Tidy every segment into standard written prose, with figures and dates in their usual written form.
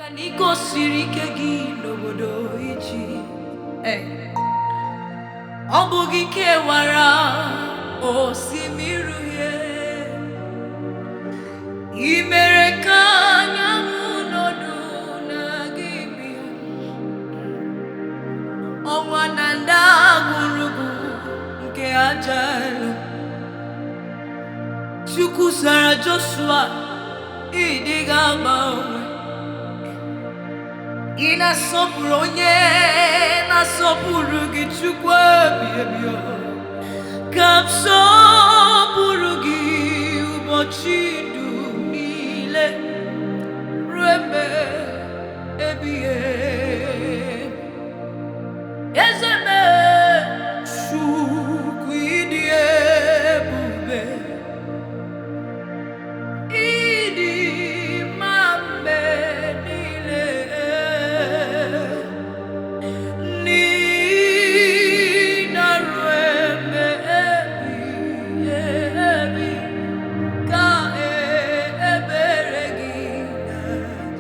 Ka na ị gosiri ike gị n'obodo Ijipt. Ee, ọ bụ gị kewara osimiri uhie. Ị mere ka anyanwụ nọdụ na gị bịa. Ọnwa na ndagwurugwu nke aja elu. Chukwu zara Joshua, ịdịghị agbanwe. Ị na-asọpụrụ onye na-asọpụrụ gị, Chukwu ebi ebi o. Ka m sọpụrụ gị ụbọchị ndụ m niile ruo mgbe ebighị ebi. Eze m, Chukwu, ịdị ebube, ịdị mma mgbe niile. N'ihi na ruo mgbe ebighị ebi ka ebere gị na-adị.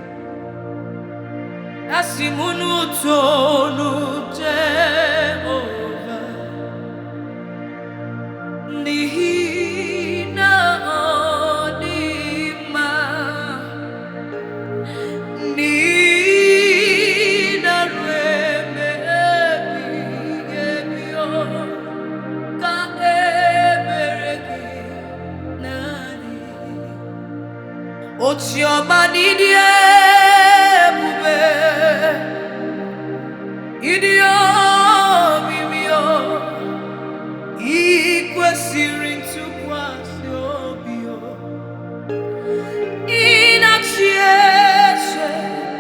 Asị m unu tonu Jehova, n'ihi na ọ dị mma, n'ihi na ruo mgbe ebighị ebi o, ka ebere gị na-adị. Ochiọma n'ịdị ebube, ịdị omimi o, ị kwesịrị ntụkwasị obi o. Ị na-achị eze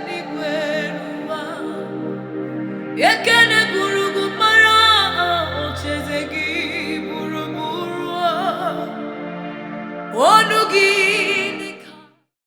n'igwe n'ụwa. Ekene.